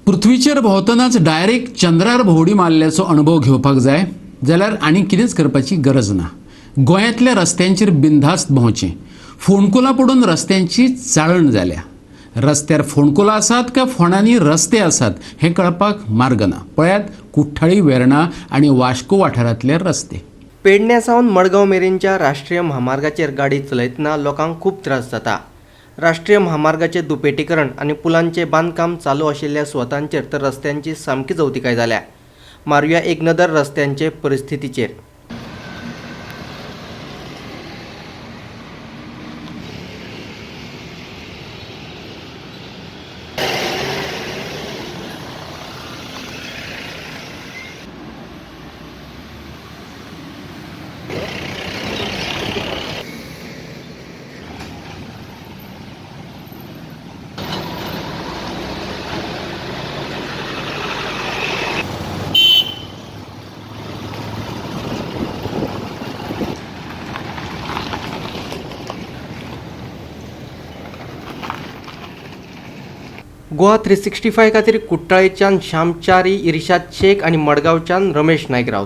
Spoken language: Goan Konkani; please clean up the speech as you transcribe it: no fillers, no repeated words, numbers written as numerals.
पृथ्वीचेर भोंवतनाच डायरेक्ट चंद्रार भोंवडी मारल्याचो अणभव घेवपाक जाय जाल्यार आनी कितेंच करपाची गरज ना. गोंयांतल्या रस्त्यांचेर बिनधास्त भोंवचें. फोंडकुलां पडून रस्त्यांची चाळण जाल्या. रस्त्यार फोंडकुलां आसात काय फोंडांनी रस्ते आसात हें कळपाक मार्ग ना. पळयात कुठ्ठाळी, वेर्णा आनी वास्को वाठारांतले रस्ते. पेडण्या सावन मडगांव मेरेनच्या राष्ट्रीय म्हामार्गाचेर गाडी चलयतना लोकांक खूब त्रास जाता. राष्ट्रीय म्हामार्गाचें दुपेटीकरण आनी पुलांचें बांदकाम चालू आशिल्ल्या सुवातांचेर तर रस्त्यांची सामकीच अवतिकाय जाल्या. मारुया एक नदर रस्त्यांचे परिस्थितीचेर. गोवा 365 खातीर कुठ्ठाळेच्यान श्यामचारी इर्शाद शेख आनी मडगांवच्यान रमेश नायक राऊत.